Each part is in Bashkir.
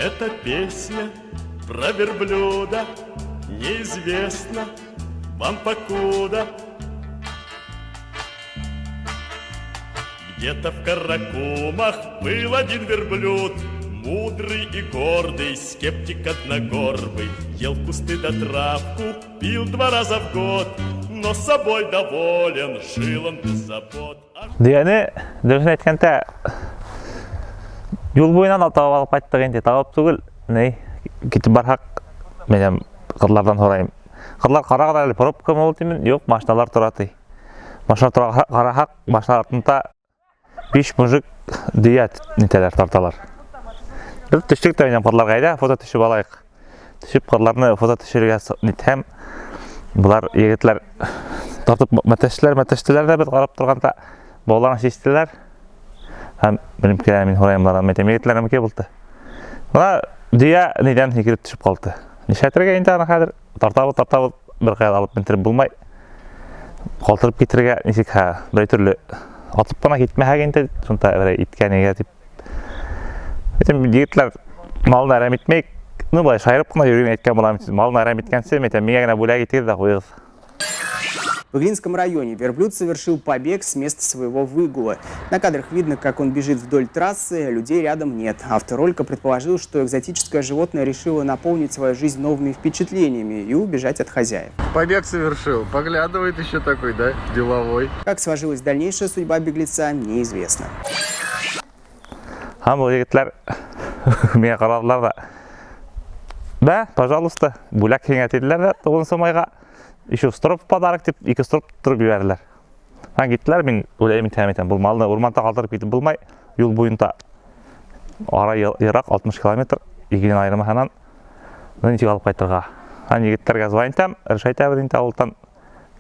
Эта песня про верблюда неизвестна вам покуда. Где-то в Каракумах был один верблюд, мудрый и гордый, скептик одногорбый. Ел кусты да травку, пил два раза в год, но собой доволен, жил он без забот. Дөйәне, дөрөҫөн әйткәндә, юл буйынан табып алып ҡайттыҡ инде. Табып түгел, ни, китеп барһаҡ, мин ҡыҙларҙан һорайым. Ҡыҙлар, ҡарағыҙ әле, пробкамы ул тимен? Юҡ, машиналар тора ти. Машина тора ҡараһаҡ, машина артында биш мужик дөйә нитәләр, тарталар. Беҙ төштөк тә минән ҡыҙларға, әйҙә, фото төшөп алайыҡ. Төшөп ҡыҙларны фото төшөрөргә нитһәм, былар егетләр тартып мәтәштеләр, мәтәштеләр ҙә беҙ ҡарап торғанда бауларын систеләр. Һәм минең мин һорайым быларҙан, әйтәм, егетләр, нәмәкәй булды? Бына дөйә нидән һикереп төшөп ҡалды. Нишләтергә инде аны хәҙер? Тартабыҙ, тартабыҙ, бер ҡая алып ментереп булмай. Ҡалдырып китергә нисек һә, берәй төрлө атып ҡына китмәһәк инде, шунда берәй иткә нигә тип. Әйтәм, егетләр, малын әрәм итмәйек. Ну, былай шаярып ҡына йөрөгән әйткән булам, малын әрәм иткәнсе, әйтәм, миңә генә бүләк итегеҙ ҙә ҡуйығыҙ. В Иглинском районе верблюд совершил побег с места своего выгула. На кадрах видно, как он бежит вдоль трассы, людей рядом нет. Автор ролика предположил, что экзотическое животное решило наполнить свою жизнь новыми впечатлениями и убежать от хозяев. Побег совершил. Поглядывает еще такой, да, деловой. Как сложилась дальнейшая судьба беглеца, неизвестно. Һәм был егетләр миңә ҡарадылар ҙа, бә, пожалуйста, бүләк һиңә тиделәр ҙә, 9 майға еще строп в подарок тип, ике строп тотороп ебәрҙеләр. Һәм киттеләр, мин уйлайым итәм, әйтәм, был малны урманда ҡалдырып китеп булмай, юл буйында ара йыраҡ 60 километр, Иглин айырмаһынан, нисек алып ҡайтырға? Һәм егеттәргә звонить итәм, решать итәбеҙ инде ауылдан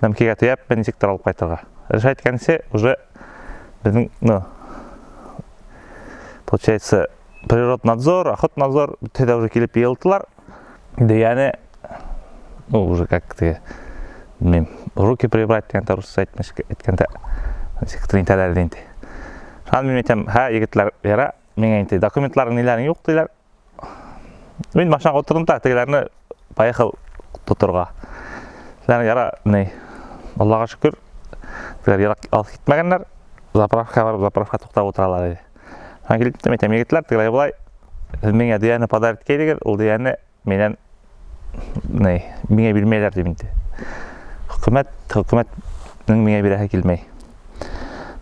нәмкегә төйәп, нисектер алып ҡайтырға. Решать иткәнсе уже беҙҙең, ну, получается, природнадзор, охотнадзор, бөтәһе дә уже килеп йыйылдылар. Дөйәне, ну, уже как теге, белмәйем, руки прибрать тигәндә, русса әйткәндә, нисектер итәләр инде. Шунан мин әйтәм, һә, егетләр, яра, миңә инде документларың ниләрең юҡ тиләр. Мин машинаға ултырҙым да, тегеләрне поехал тоторға. Тегеләр яра, ни, Аллаға шөкөр, тегеләр ерак алып китмәгәннәр, заправка барып, заправка туҡтап ултыралар ине. Шунан килеп киттем, әйтәм, егетләр, тегеләй былай, һеҙ миңә дөйәне подарить иткәйнегеҙ, ул дөйәне минән, ни, миңә бирмәйҙәр тип инде. Хөкүмәт, хөкүмәтнең миңә бирәһе килмәй.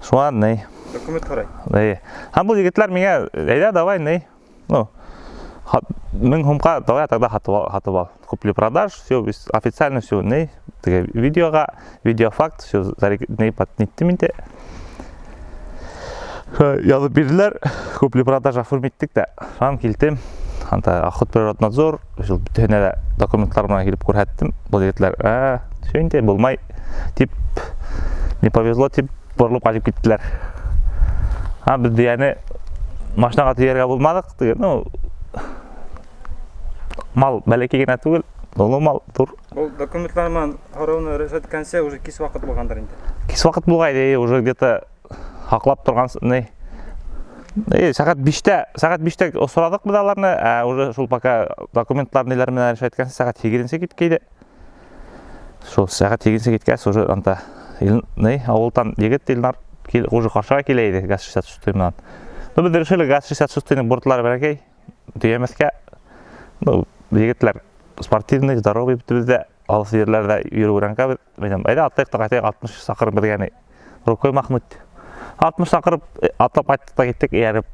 Шунан, ни, Документ һорай. Эйе. Һәм был егетләр миңә, әйҙә, давай, ни, ну, 1000 һумға давай тогда һатып ал, һатып ал. Купли-продаж, все официально, все, ни, теге видеоға, видеофакт, все, ни, под ниттем инде. Яҙып бирҙеләр, купли-продаж оформить иттек тә. Шунан килдем. Анда охотприроднадзор, шул бөтәһенә лә документлар менән килеп күрһәттем. Был егетләр, ә, все инде, булмай, тип, не повезло, тип, боролоп ҡайтып киттеләр. Һәм беҙ дөйәне машинаға төйәргә булманыҡ, теге, ну, мал бәләкәй генә түгел, оло мал, ҙур. Был документлар менән һорауны решать иткәнсе уже кис ваҡыт булғандыр инде. Кис ваҡыт булғайны, уже где-то һаҡлап торған, ни. Сәғәт 5-тә осраҙыҡ беҙ аларны, ә уже шул пока документлар ниләр менән решать иткәнсе сәғәт 8-нсе киткәйне. Шул сәғәт 8-нсе киткәс, уже анда ни, ауылдан егет Илнар уже ҡаршыға килә ине ГАЗ 66 менән. Ну, беҙ решили ГАЗ 66-ның бортлары бәләкәй, төйәмәҫкә. Ну, егетләр спортивный, здоровый бөтөбөҙ ҙә, алыҫ ерләрҙә йөрөп өйрәнгәнбеҙ. Әйтәм, әйҙә атлайыҡ та ҡайтайыҡ, 60 саҡрым беҙгә ни, рукой махнуть. 60 саҡрым атлап ҡайттыҡ та киттек, эйәреп.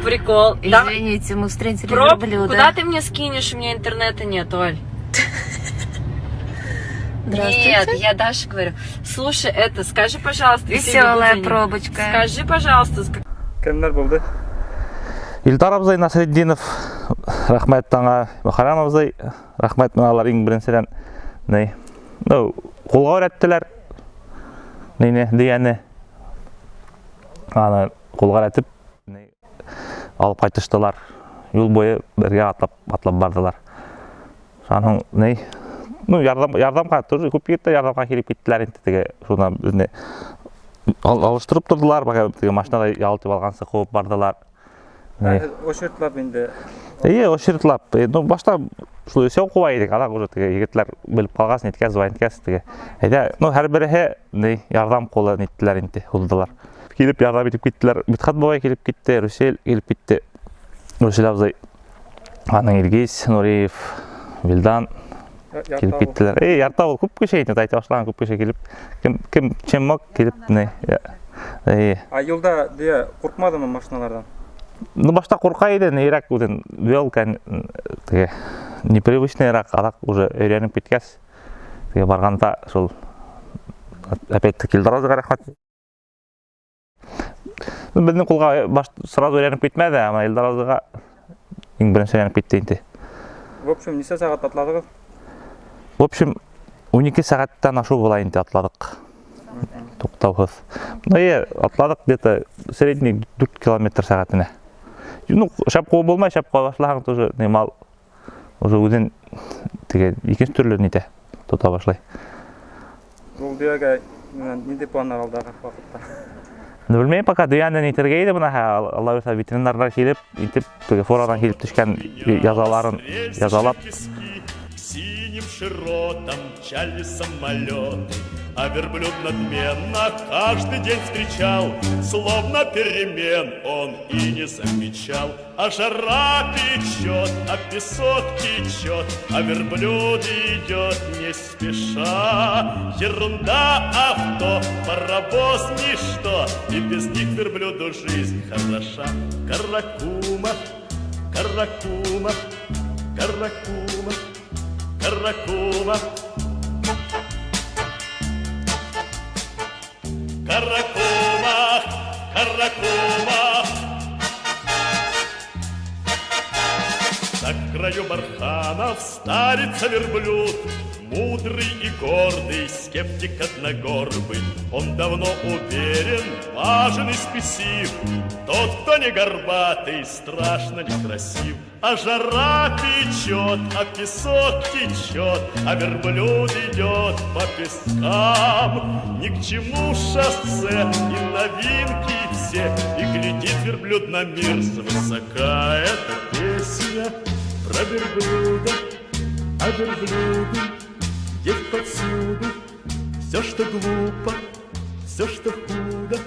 Прикол. Да, Извините, мы встретили верблюда. Куда ты мне скинешь? У меня интернета нет, Оль. Здравствуйте. Нет, я Даше говорю. Слушай, это, скажи, пожалуйста, Веселая телевидение. Пробочка. Скажи, пожалуйста, Кемдәр булды? Илдар абзый Насретдинов, рәхмәт аңа, Мөхәррәм абзый, рәхмәт, менә алар иң беренседән, ни, ну, ҡулға өйрәттеләр. Нине, дөйәне. Аны ҡулға өйрәтеп, ни, алып ҡайтыштылар. Юл буйы бергә атлап, атлап барҙылар. Шунан һуң, ни, ну, ярҙам, ярҙамға тоже күп егеттәр ярҙамға килеп киттеләр инде теге, шунан беҙне алыштырып торҙолар, пока теге машинала ял итеп алғансы ҡыуып барҙылар. Ни. Очередьлап инде. Эйе, очередьлап. Ну, башта шул өсәү ҡыуа инек, аҙаҡ уже теге егетләр белеп ҡалғас, ниткәс, звонить иткәс, теге. Әйҙә, ну, һәр береһе ни ярҙам ҡулы ниттеләр инде, һуҙҙылар. Килеп ярҙам итеп киттеләр. Мидхәт бабай килеп китте, Рүсел килеп китте. Рүсел абзый. Аның Илгиз, Нуриев, Вилдан килеп киттеләр. Эй, ярты күп кеше инде, әйтә башлаған күп кеше килеп, кем кем чем мог килеп, ни. Эй. А юлда дөйә ҡурҡманымы машиналарҙан? Ну, башта ҡурҡа ине, нейерәк үҙен вел, теге непривычныйраҡ, аҙаҡ уже өйрәнеп киткәс, теге барғанда шул опять-таки Илдар абзыйға рәхмәт. Ну, беҙҙең ҡулға баш сразу өйрәнеп китмәне, әммә Илдар абзыйға иң беренсе өйрәнеп китте инде. В общем, нисә сәғәт атланығыҙ? В общем, 12 сәғәттән ашыу була инде атланыҡ. Туҡтауһыҙ. Ну, и атланыҡ где-то средний 4 километр сәғәтенә. Ну, шәп ҡыуып булмай, шәп ҡыуа башлаһаң тоже не мал уже үҙен теге икенсе төрлө нитә, тота башлай. Ул дөйәгә менән ниндәй пландар алдағы ваҡытта? Ну, белмәйем пока дөйәне нитергә ине бына, Алла бирһә, ветеринарҙар килеп, итеп, теге форадан килеп төшкән язаларын язалап. К синим широтам мчали самолеты, а верблюд надменно каждый день встречал, словно перемен он и не замечал. А жара печет, а песок течет, а верблюд идет не спеша. Ерунда авто, паровоз ничто, и без них верблюду жизнь хороша. Каракума, Каракума, Каракума, Каракума. Каракума, Каракума. Так в краю барханов старится верблюд, мудрый и гордый, скептик одногорбый. Он давно уверен, важен и спесив. Тот, кто не горбатый, страшно некрасив. А жара печет, а песок течет, а верблюд идет по пескам. Ни к чему шоссе и новинки все, и глядит верблюд на мир свысока. Это песня про верблюда, а верблюды есть повсюду. Все, что глупо, все, что худо.